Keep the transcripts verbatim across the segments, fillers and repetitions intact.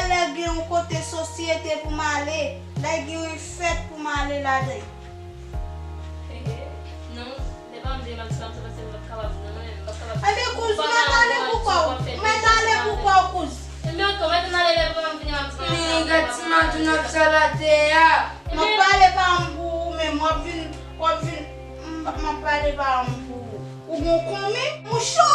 Lè gen yon kote sosyete pou m ale, lè gen yon fèt pou m ale ladan. Non, lè pa m vle m ap sa, m se paske m p ap kapab, non, mwen menm, m p ap kapab. Ebyen, kouz, mèt ale pou kò w. Mèt ale pou kò w, kouz. Ebyen, ankò, mèt ann ale lè papa m vini, m ap sa. Nèg, ti madoun ap sa latè a. M ap pale pa m pou ou menm, w ap vin, w ap vin, m, m ap pale pa m pou ou. Ou gon konmen, ou cho.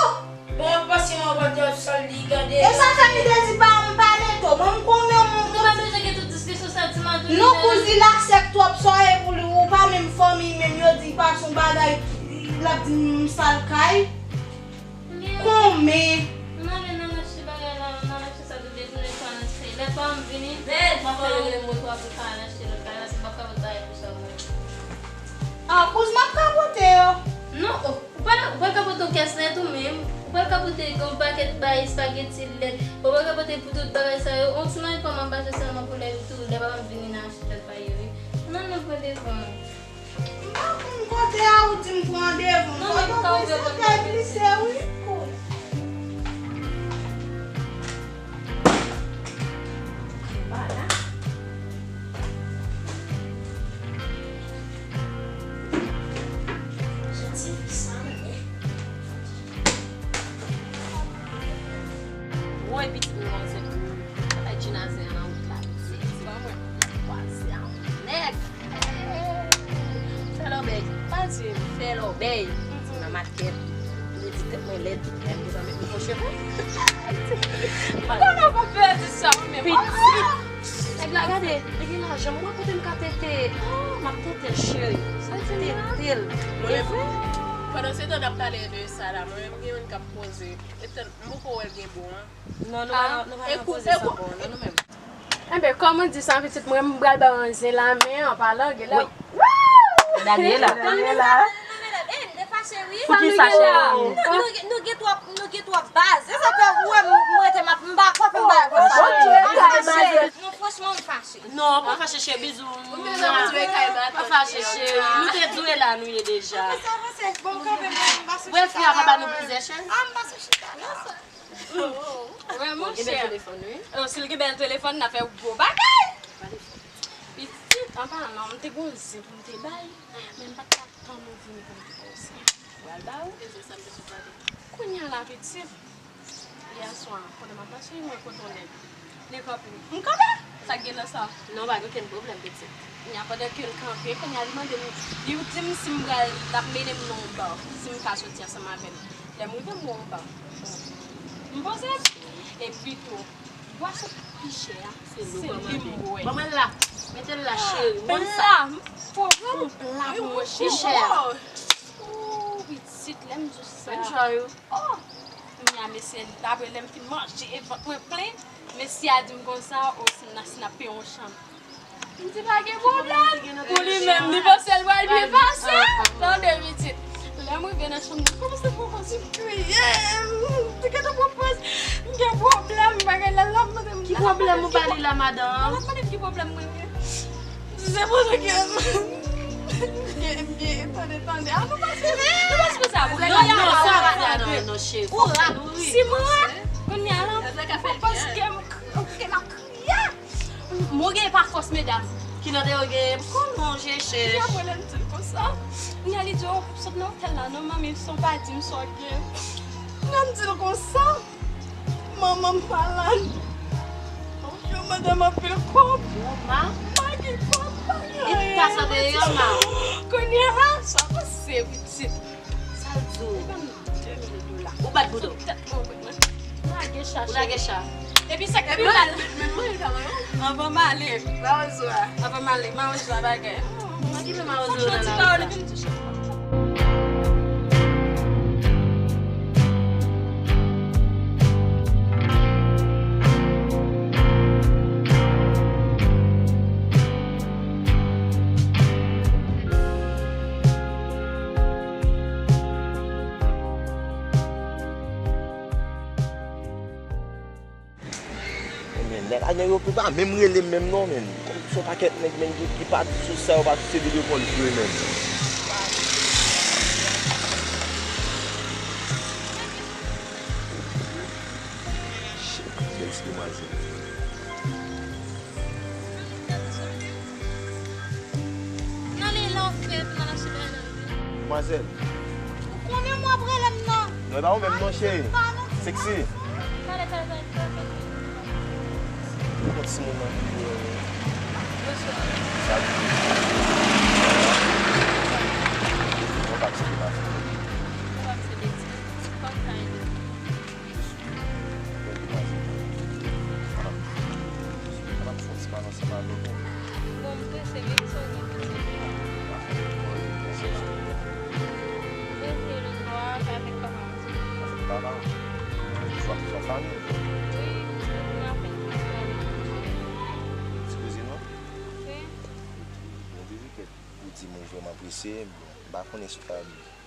Bon, w ap pase mwen w pa t ap sal li, gade. E sa fè m te di pa m pa neto. Bon, m konnen m. Nou pa bezwen gen tout diskisyon sa, ti madoun. Non, kouz, li la sèk twòp, sa w ye pou li, ou pa menm fanmi, menm yo di pa son bagay, l ap di m sal kay. Konmen. M ale nan achte bagay la, m al achte sa tou de jounen sa nan ti fèy. Lè pa m vini, m ap fè regle m retwa pou ka al achte lòt bagay la, se pa fè lòt bagay pou sa mwen. Ah, kouz, m ap kapote yo. Non, oh, ou pral, ou pral kapote yon kès lèt ou menm. Ou pral kapote yon pakèt bay espageti lèt. Ou pral kapote pou tout bagay sa yo. On ti manje pa m ap achte sèlman pou lè tou, lè pa m vini nan achte lòt bagay yo, wi. Nan, nan, pran devan. M pa konn kote a ou di m pran devan. Non, men ou ka ouvè pòt la. Kote glise, wi. Kouz. Vwala. Janti fi sa, men. Woy, pitit mwen, se bay djinaze an nan wout la, pitit. Ban mwen. Kwaze a, nèg. Fè lòbèy. Pa di fè lòbèy. Nan makèt. Li di tèt mwen lèd. Lè m gentan met mwen cheve. Kòman pou pèdi sa, mwen menm? Pitit. Nèg la, gade, li gen lajan. Mwen kote m ka tete. Oh, m ap tete l, cheri. Sa tete l. Mwen menm, pandan se tan n ap pale de sa la, mwen menm gen youn k ap poze. Etan, m poko wè l gen bon an. Non, nou pa, nou pa nan poze sa bon, non, nou menm. Enben, kòm ou di sa, pitit mwen, m pral ba w yon zen la, men an palan, gen lè. Wi. Daniela. Daniela. Poukisa, cheri? Nou gen, nou gen twòp, nou gen twòp baz. Se sa fè ou wè m, m rete m ap, m pa kwape m bagay konsa. Non, franchman, m fache. Non, pa fache, cheri, bizou. Pa fache, cheri. Nou te di w e la nou ye deja. Wè, fi a pa ba nou plizè, cheri. Ah, m pa sou chita la. Wè, monchè. Gen bèl telefòn, wi. Non, si l gen bèl telefòn, n a fè gwo bagay. Pitit, an palan, m te gon zen pou m te bay, men m pa t ka tann ou vini pou m te ba w sa. Pral ba ou. Kounye a la, pitit, yè swa, pandan m ap mache, mwen kote yon nèg. Li kanpe. M kanpe! Sa k gen nan sa? Non, pa gen okenn pwoblèm, pitit. Kounye a, pandan ke l kanpe, kounye a, li mande m, li di m si m pral, l ap mennen m nan yon ba, si m ka soti ansanm avè l. Lè m rive, m wè yon ba. M poze, epi tou, bwason ki pi chè a, se li m bwè. Ban mwen l la. Mete l la, cheri. Pla, m fò pran pla pou mwen, cheri. Pi chè a. Ooh, pitit, lè m di w sa. Menm jan yo. Oh! Kounye a, mesye, apre lè m fin manje, e vant mwen plen, mesye a di m konsa, o, si n a, si n ap peye yon chanm. M di pa gen pwoblèm. Pou li menm, li panse l pral byen pase. Tande, pitit. Lè m rive nan chanm nan, kòmanse pran pòz, m kriye. M te gentan pran pòz. M gen pwoblèm, bagay la, l ap mande m. Ki pwoblèm ou ba li la, madanm? L ap mande m ki pwoblèm mwen gen. Se pandan ke m gen, m gen, tande, tande. Ah, nou pa sipoze, nou pa sipoze ap ri. Non, non, sa pa di a, non, non, cheri. Ou rap, si mwen rap, kounye a la, paske m, m, m ap kriye. Mwen gen pa fòs, medam. Kilòt yo gen, m konn manje chèch. Kounye a, mwen lè m di l konsa. Kounye a, li di, oh, sot nan otèl la, non, manmi, si w pa di m sa w gen. Kounye a, m di l konsa. Manman m malad. Yo mande m anpil kòb. Yo, ma. M pa gen kòb, m pa gen anyen. Li ta sante yo, ma. Kounye a, sa pase, pitit. Sa l di w? Li ban m de mil dola. Ou bat bouda w? Sou tèt mwen, mwen. Lage cha, cheri. Ou lage cha. Epi sa k pi mal. Anvan m ale. Mawozo a. Anvan m ale, mawozo a bagay. Mwen ki men mawozo yo nan lari sa. Men, nèg la, nèg yo pa menm rele m menm non, men. Kòm se yon pakèt nèg, men, ki, ki pa di sou sa, yo pa sou se videyo kòl vre menm. Shit, bèl ti demwazèl. Demwazèl. Ou konnen m w ap rele m nan. Non, e pa ou menm non, cheri. Sexy. Talè, talè, talè, talè. Ou konn timoun nan ki sa di. Mwen pa aksepte pa fè. Mwen pa aksepte ti. Ti kòk sa e. Bon, m prese wi, sa w gen pitit wi. Prese lòt bò a, avèk papa m. Avèk papa w? Swa, swa fanmi? Wi, m apèn prese avèk li. Ti kouzin ou? Wi. Bon, bebe, kèt, ou di m ou vrèman prese, m pa konnen si w ka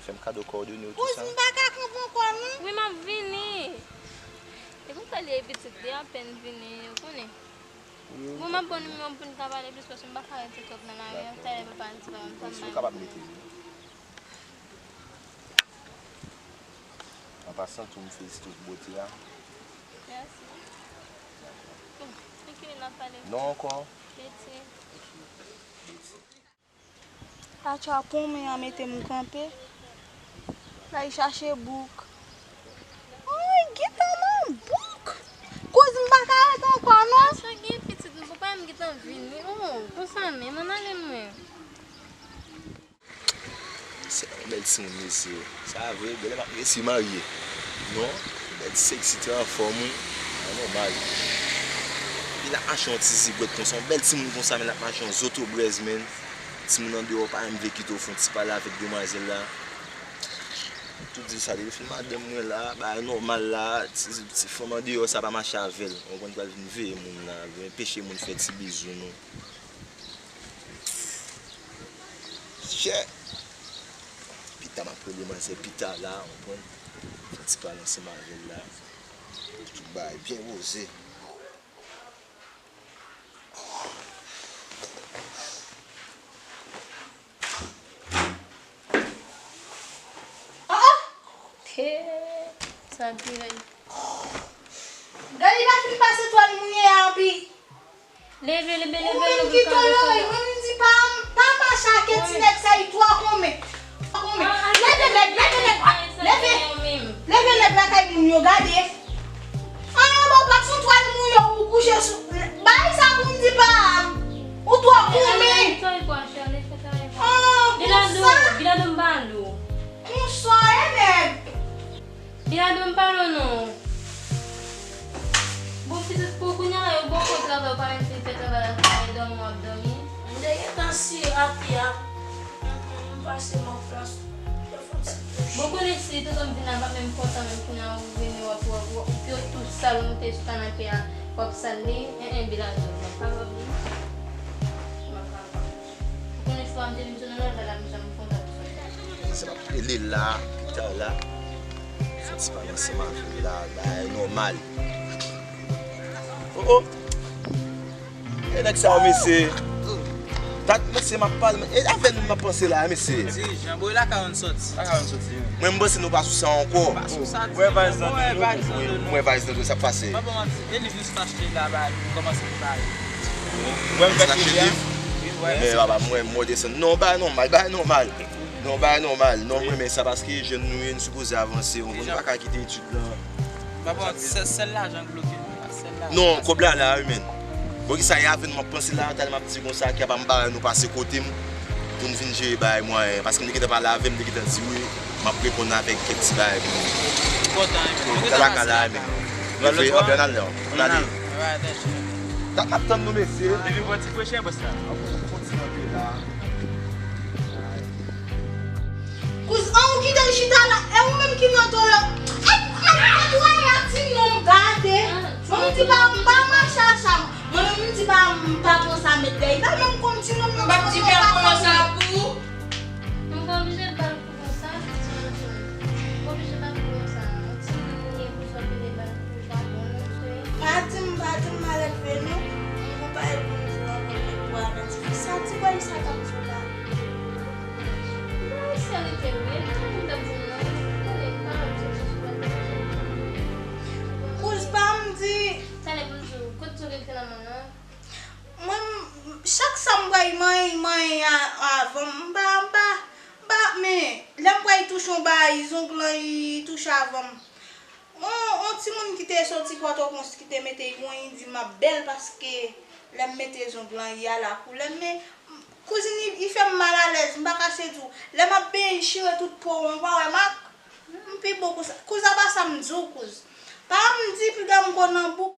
fè m kado kòdone w tou sa. Kouzin, m pa ka kanpe ankò non. Wi, m ap vini. E pou fè li e pitit li apèn vini, ou konnen. Bon, m ap ba w nimewo m pou n ka pale plis, paske m pa ka rete twòp nan lari a. Talè papa di papa m sa m. Ou kapab mete li. An pasan tou, m felisite w pou bote a. Mèsi. Bon, enke n ap pale. Non ankò. Mèsi. Atcha, konmen an mete m kanpe. L al chache bouk. Ay, gentan nan bouk. Kouz, m pa ka rete ankò non. Sa gen pitit, m papa m gentan vini. Oh, konsa menm, ann ale mwen. Se yon bèl timoun, mesye. Sa vre, genlè m ap resi marye. Non, bèl sexy, trè anfòm, wi. Anòmal. Epi l ap mache yon ti zigwèt konsa, yon bèl timoun konsa, men l ap mache yon zotobrèz, menn. Timoun andeyò pa menm vle kite w fè yon ti pale avèk demwazèl la. Tout di sa, depi fin madanm mwen la, bagay nòmal la, ti, ti fanm andeyò sa pa mache avè l. Ou konprann, pral vin veye moun la, vin anpeche moun fè ti bizou nou. Chè! Pita m ap rele manzè pita la, ou konprann? Fè ti pale ansanm avè l la. Tout bagay byen poze. Ah, ah! He, sa pi rèd. Gade, li pa fin pase twal mouye a anpi. Leve, leve, leve, leve, leve. Ou menm ki tolore, mwen m di pa, pa mache ak ti nèg sa, li twò konmen. Twò konmen. Leve nèg, leve nèg, leve. Leve nèg lakay moun yo, gade. An, bon, pa sou twal mouye ou kouche sou. Bay sa pou m di pa. Ou twò konmen. An, konsa. Konsa, e nèg. Vin adan m pale w non. Bon, pitit, pou kounye a la, yo bòkò travay, ou pa menm fin fè travay la, ou pa gen dòmi, w ap dòmi. M te gentan sire api a. M, m, m pase m an plas. Yo fè m ti kouch. Bon, konnen si tonton m vin la, m p ap menm kontan menm kounye a, ou vini, w ap, w ap, w ap, pye w tou sal, moute sou kanape a, w ap sal li. En, en, Bilazo, m ap pa wè w, non. M ap pa wè w. Ou konnen fwa m te vin sou nan lòt la, la, m janm kontan. Se m ap rele la, pita la. Fè ti pale ansanm avè l la, bagay nòmal. Oh, oh. E nèg sa yo, mesye. Dat, mesye, m ap pale, e avè nou m ap panse la, mesye. Dirijan, bò, e lakay ou n sòti. Lakay ou n sòti, wi. Mwen, m panse nou pa sou sa ankò. Pa sou sa, dirijan. Mwen, valiz nan do nou, wi, mwen, valiz nan do, sa k pase. Pa ban manti, e liv nou sot achte la, ba, nou kòmanse prepare. Mwen, m vin achte liv. Men, papa, mwen, mwen desann. Non, bagay nòmal, bagay nòmal. Non, bagay nòmal. Non, mwen renmen sa paske jèn nou ye, nou sipoze avanse. Ou konprann, nou pa ka kite etid lan. Papa, sèl, sèl lajan k bloke nou la, sèl lajan. Non, kòb la la, wi, men. Bon, kisa y avè n, m ap panse la, talè m ap di konsa, ki apa m bare nou pase kote m, pou n vin jere bagay mwayen. Paske m te gentan pale avè m, m te gentan di wi, m ap reponn avèk kèk ti bagay pou nou. Kontan, wi, men. Talè ka la, men. Leve, anpè, ann al, non. Ann ale. Dat m ap tann nou, mesye. Li vin pran ti fresh air, bòs la. Kouz, an ou kite l chita la, e ou menm ki nan tolo. Ay, ay, netwaye a ti nonm gate. Mwen m di pa, m pa mache a cha. Mwen menm m di pa, m pa pran sa met dèyè. Pa menm konn ti nonm nan. M p ap di pè pran sa pou ou. M pa oblije ba l pou konsa, ti nonm. M pa oblije ba l pou konsa. Yon ti moun li ye pou sa w vle ba l. Pa di m, pa di m malelve non. M gon bagay pou m di w ankò, men pou Alanti. Sa ti bòy sa t ap di w la. Non, se li te vle. Li t ap di m non. Tande, pa wè m soti sou pòt la. Kouz pa m di. Tande pou m di w, kote w rete nan men nan? Mwen, m, chak sa m bay manyen, manyen a, a, Yon bagay, zong lan li touche avan m. On, on timoun ki te soti Pòtoprens ki te mete yon, li di m ap bèl paske lè m mete zong lan li a la koulè m. Men kouzin, li, li fè m malalèz, m pa kache di w. Lè m ap benyen, li chire tout po, ou pa wè mak? M pi bon kou sa. Kouz, apa sa m di w, kouz. Pa m di piga m gwo nan bouk.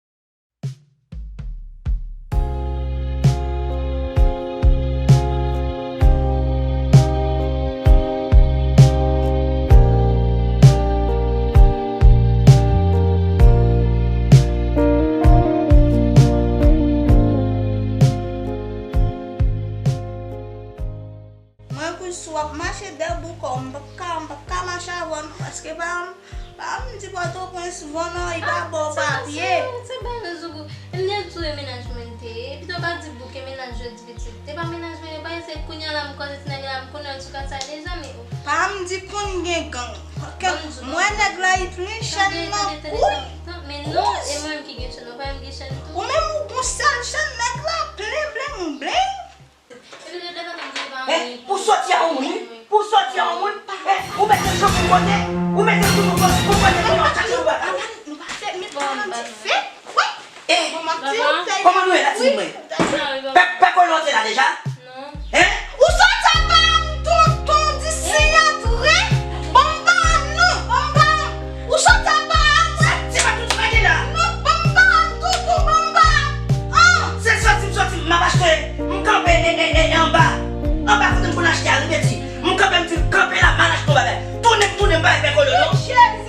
Mwen, kouz, si w ap mache dèyè boukò, m p ap ka, m p ap ka mache avè w non, paske pa m, pa m di Pòtoprens, van nan, li pa ba w papye. Se ba nou zougou. M te tou e mennaj mwen te ye. Pito pa di bouke mennaj yo di pitit. Te pa mennaj mwen yo pa ye, se kounye a la m koze ti nèg la, m konnen l sou kat sa deja, men. Pa m di konn gen gang. Kè, mwen nèg la, li plen chèn nan kou. Men non, e mwen menm ki gen chèn, ou pa menm gen chèn tou. Ou menm ou gon sèl chèn, nèg la plen bling bling. Hein? Pou sòti a yon moun, wi. Pou sòti a yon moun. Hein? Ou mete l sou kote. Ou mete l sou kote. Ou konnen kòman w chache ou baka. Nou pa fè met kòman ti fè. Wi. Eh, kòman nou ye la, ti mwen? Pè, pè Kolo antre la deja? Hein? Ou sòti a pa m tonton di siyantre. Bon, m pa non, bon, m pa. Ou sòti a pa m. Se pa tout bagay la. Non, bon, m pa tonton, bon, m pa. An. Se sòti m sòti, m ap achte. M kanpe e, e, e, anba. Anba kote m konn achte a, wi, Beti. M kanpe, m di l kanpe la, m al achte yon bagay. Tounen, m tounen, m pa wè pè Kolo, non. Cheri,